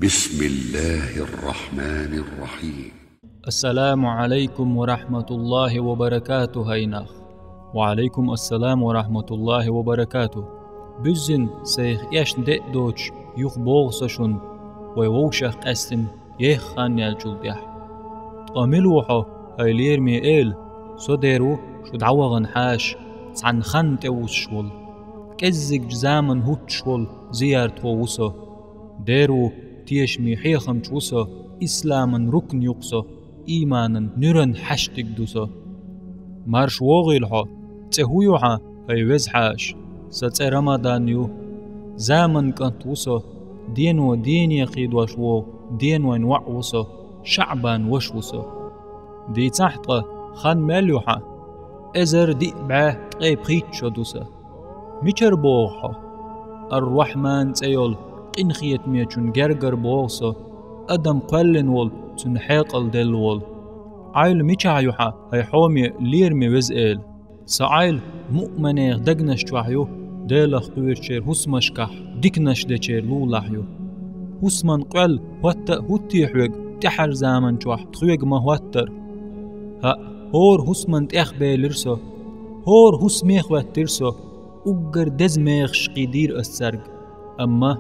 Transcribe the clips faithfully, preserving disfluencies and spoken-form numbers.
بسم الله الرحمن الرحيم. السلام عليكم ورحمة الله وبركاته, хӀай нах. وعليكم السلام ورحمة الله وبركاته. Буьззина сайх эшна де а доцуш, юха боху со шуна, вай вовшах къаьстина еха хан яьллачул тӀаьхьа. Ткъа мила ву хьо, хӀай лераме эла? Со дер ву, шу дӀавахана хьаша, цхьана ханна тӀевуссуш волу. КӀеззигчу заманна хӀуттуш волу зияртхо ву со. Дер ву, тешаме хьехамча ву со, исламан рукн ю-кх со, ийманан нуьран хьаштиг ду со. Марша вогӀийла хьо, цӀе хӀун ю хьан, хӀай веза хьаша? Сан цӀе Рамадан ю. Заман кӀант ву со, дено дене кхийдош вогӀу денойн воӀ ву со, ШаӀбан ваша ву со. Дийцахь ткъа, хан мел ю хьан? Эзар диъ бӀе ткъе пхийтта шо ду сан. Мичара богӀу хьо? Ар-Рахьман цӀе йолу къинхетамечун гергара богӀу со, адам кхоьллина волу, цуьнан хьекъал делла волу. Ӏайла мичахь ю хьан, хӀай хьоме лераме веза эла? Сан Ӏайла муъманех дегнаш чохь ю, Делах кхоьручеран хӀусамашкахь диканаш дечеран лулахь ю. ХӀусаман къоьлла хӀотта а хӀуттий хьоьга тӀаьхьарчу заман чохь тхоьга ма хӀоттара? ХӀаъ, хӀора хӀусаман тӀехбелира со, хӀора хӀусаме хӀоьттира со, уггар деза мехаш кхийдийра ас цаьрга. Амма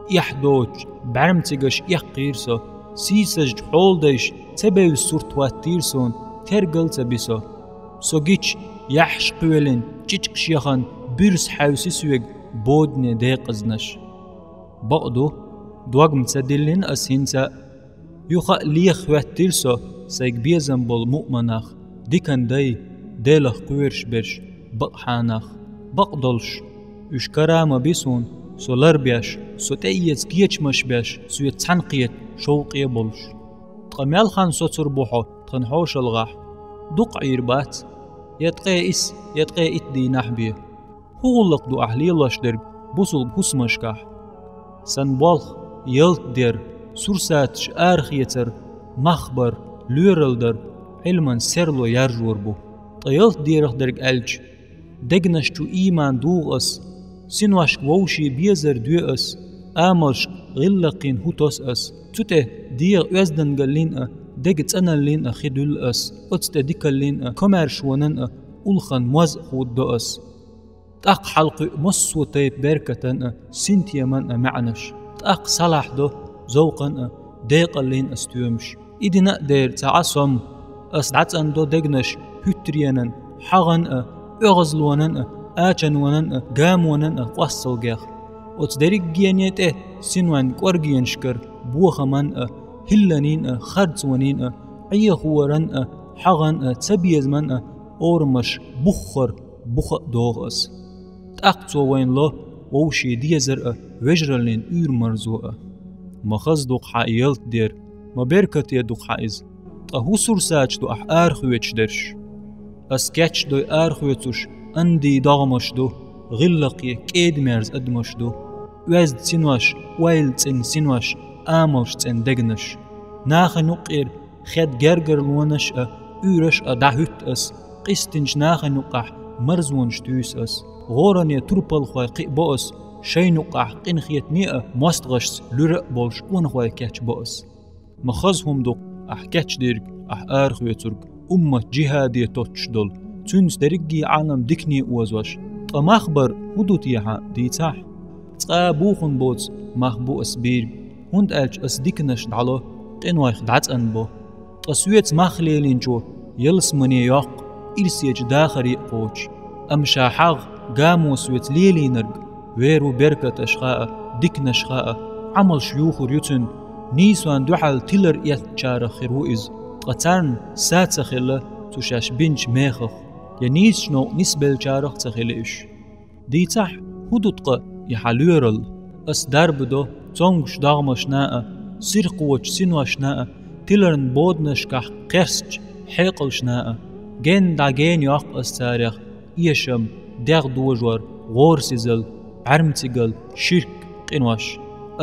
эхь доцуш, бӀаьрмцигаш эккхийра со, сийсазчу хьоладайша ца бевза сурт хӀоттийра суна, тергал ца би со. Со гича, яхьаш кхоьлина, чӀичкъаш яхана, буьрса хьаьвси соьга бодане декъазнаш. Бакъ ду, дог-м ца диллина ас хӀинца а. Юха а леха хӀоьттира со сайга безам болу муъманах, дикан дай, Делах кхоьруш берш, бакъхьанах, бакъдолуш. Уьш кара ма би суна, со ларбеш, со тӀеэца кечамаш беш, соьца цхьаьна кхета шовкъе а болуш. Ткъа мел хан соцур бу хьо тхан хьошалгӀахь? Дукха Ӏийр бац, я ткъе исс, я ткъе итт дийнахь бен. ХӀун гӀуллакх ду ахь лелош дерг бусулба хӀусамашкахь? Сан болх, ялта дер, сурсаташ арахецар, мах бар, лоьрал дар Ӏилман серло яржор бу. Ткъа ялта дерах дерг аьлча, дегнаш чу ийман дугӀу ас, синошка вовшийн безар доь ас, амалшка гӀиллакхийн хӀу тос ас, цу тӀе дегӀан оьздангаллин а, дега цӀаналлин а хи дуьллу ас, оцу тӀе дикаллин а, комаьршонан а, улхан моз а хӀуттадо ас. ТӀаккха хьалакхуьу массо а тайпа беркатан а, синтеман а маьӀнаш. ТӀаккха схьалахь до зовкхан а, декъаллин а стоьмаш. И дина а дера ца Ӏа сом, ас дӀацӀандо дегнаш хӀуьттаренан, хьагӀан а, оьгӀазлонан а, ачанонан а, гамонан а къоасталгех. Оцу дерригене тӀе синойн кӀоргенашкара бохаман а, хӀилланийн а, харцонийн а, Ӏехоран а, хьагӀан а, цабезаман а орамаш буххара буха а доху ас. ТӀаккха цо вайна ло вовшийн дезар а, вежараллин уьйр-марзо а. Ма хаза ду-кх хьан и ялта дер, ма беркате ду-кх хьан иза. Ткъа хӀун сурсаташ ду ахь арахоьцуш дерш? Ас кечдой арахоьцуш андий догӀмаш ду, гӀиллакхе кӀеда-мерза адамаш ду. Оьзда синош, ойла цӀена синош, амалш цӀена дегнаш. Нахана юккъера хед гергарлонаш а, уьйраш а дӀахӀуьтту ас, къистинчу нахана юккъахь марзонаш туьйсу ас. ГӀоране турпалхой кхиабо ас, шайна юккъахь къинхетаме а, мостагӀашца луьра а болуш къонахой кечбо ас. Ма хаза хӀума ду-кх ахь кечдийриг, ахь арахоьцург, уммат жихӀаде тоттуш долу, цуьнца дерриге Ӏалам дикане озош. Ткъа мах бар хӀун ду те хьан, дийцахь? Цкъа а бухун боцу мах бу ас бийриг, хӀунда аьлча ас диканаш дӀало, къинойх дӀацӀанбо. Ткъа соьца мах лелийначо ялсамане йоккху, ирсечу дахаре а кхочуш. Амма ша хьагӀ, гамо соьца лелийнарг, вер ву беркаташ хаа, диканаш хаа, Ӏамалш юхур ю цуьнан, нийсонна дуьхьал тилар эцначарах хир ву иза, ткъа царна са ца хилла цу шаьш бинчу мехах, я нийсачу новкъа нисбеллачарах ца хилла уьш. Дийцахь, хӀун ду ткъа и хьан лоьралла? Ас дарба до цомгуш догӀмашна а, сирхочу синошна а, тиларан боданашкахь кхерстачу хьекъалшна а. Генна дӀа гена йоккху ас царех эшам, дегӀ дожор, гӀорасизал, бӀаьрмцигал, ширк, къинош.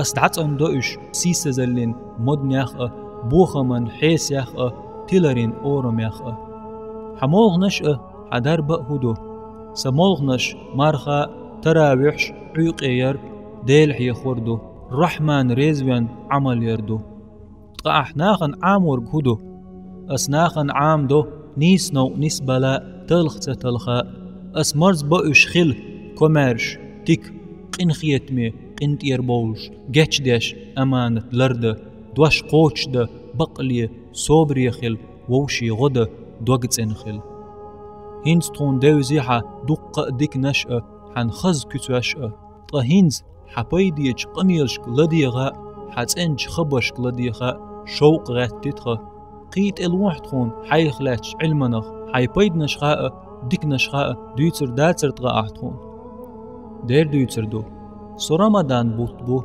Ас дӀацӀандо уьш сийсазаллин моднех а, бохаман хьесех а, тиларин орамех а. Хьан молханаш а, хьан дарба а хӀун ду? Сан молханаш марха а, таравихьаш а, Ӏуьйкъе яр а, Дела хьехор ду. Рахьман резвен Ӏамал яр ду. Ткъа ахь нахана Ӏаморг хӀу ду? Ас нахана Ӏам до, нийса новкъа нисбала, талха ца талха. Ас марз ба уьш хила, комаьрш, тика, къинхетаме, къинтӀера бовлуш, гечдеш, аманат ларда, дош кхочушда, бакъле, собаре хила, вовше гӀо да, дог цӀена хила. ХӀинца тхуна девзи хьан дуккха а диканаш а, хьан хаза куьцаш а. Ткъа хӀинца хьан пайдечу къамелашка ладегӀа а, хьан цӀеначу хабаршка ладегӀа а шовкъ гӀеттит тхан. Кхин тӀе лохьа тхуна хьайх лаьтташ Ӏилманах, хьайн пайданашха а, диканашха а дуьйцур дацара ткъа ахь тхуна? Дера дуьйцур ду. Со Рамадан бутт бу,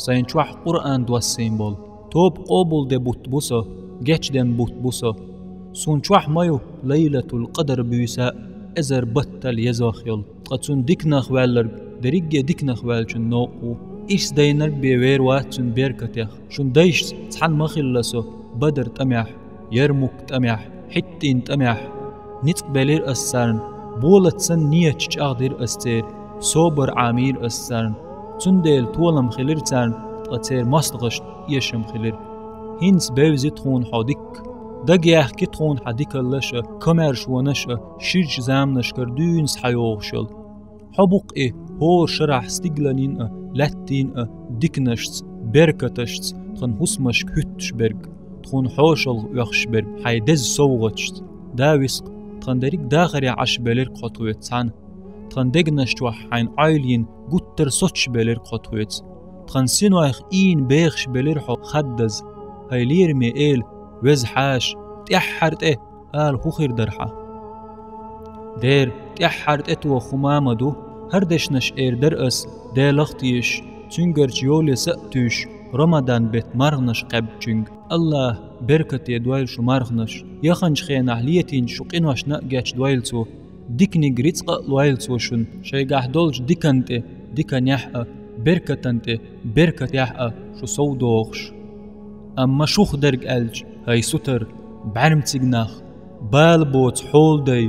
сайн чохь Къуръан доссийна болу. Тоба къобалде бутт бу со, гечден бутт бу со. Суна чохь ма ю Лайлатул-Къадар буьйса а, эзар баттал езох йолу. Ткъа цунна диканах ваьлларг дерриге диканах ваьллачун новкъа ву. Ирс дайнарг бен вер вац цуьнан беркатех. Шун дайшца цхьаьна ма хилла со Бадар тӀамехь, Ярмук тӀамехь, ХӀиттӀин тӀамехь. Ницкъ белира ас царна, болат санна нийяташ чӀагӀдира ас церан, собар Ӏамийра ас царна. Цундела толам хилира царна, ткъа церан мостагӀашна эшам хилира. ХӀинца бевзи тхуна хьо дикка. Дагаяхки тхуна хьан дикаллаш а, комаьршонаш а, ширачу заманашкара дуьйна схьайогӀуш йолу. Хьо бу-кх и хӀора шарахь стигланийн а, лаьттийн а диканашца, беркаташца тхан хӀусамашка хӀуьттуш берг, тхуна хьошалгӀа оьхуш берг хьайн деза совгӀаташца. Да виск, тхан дерриг дахаре Ӏаш белира-кх хьо тхоьца цхьаьна. Тхан дегнаш чохь хьайна Ӏойла йина гуттар соцуш белира-кх хьо тхоьца. Тхан синойх ийна бехаш белира хьо хаддаза. ХӀай лераме Эла, веза хьаша, тӀаьххьара тӀе ала хӀун хир дара хьан? Дера, тӀаьххьара тӀетоха хӀума ма ду, хӀара дешнаш эр дара ас, Делах а тешаш, Цуьнгарчу йоле са а туьйсуш, Рамадан беттан марханаш кхаьбначуьнга. АллахӀа беркате дойла шун марханаш, яханчу хенахь летийначу шун къиношна а гечдойла Цо, диканиг рицкъа а лойла Цо шуна, шайгахь долчу дикан тӀе диканехь а, беркатан тӀе беркатехь а шу совдохуш. Амма шух дерг аьлча, хӀай сутар, бӀаьрмциг нах, бала боцу хьоладай,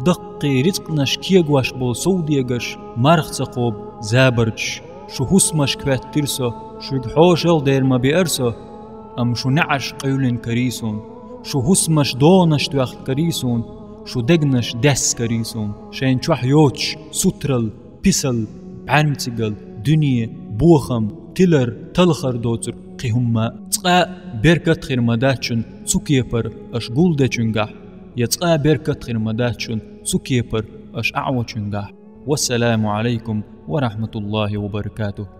даккхий рицкъанаш кегош болу совдегаш, марха ца кхобу забарчаш, шу хӀусамашка хӀоьттира Со, шуьга хьошалгӀа дер ма беара Со, амма шун неӀарш къевлина карий Суна, шун хӀусамаш догӀанаш тоьхна карий Суна, шун дегнаш даьсса карий Суна. Шайна чохь йоцуш сутаралла, писалла, бӀаьрмцигал, дуьне, бохам, тилар, талхар доцург кхин хӀумма а. Цкъа а беркат хир ма дац шуна цу кепара аша гулдечуьнгахь, я цкъа а беркат хир ма дац шуна цу кепара аша Ӏаьвочуьнгахь. Вассаламу Ӏалайкум ва рахьматуллахӀи ва баракатухӀ.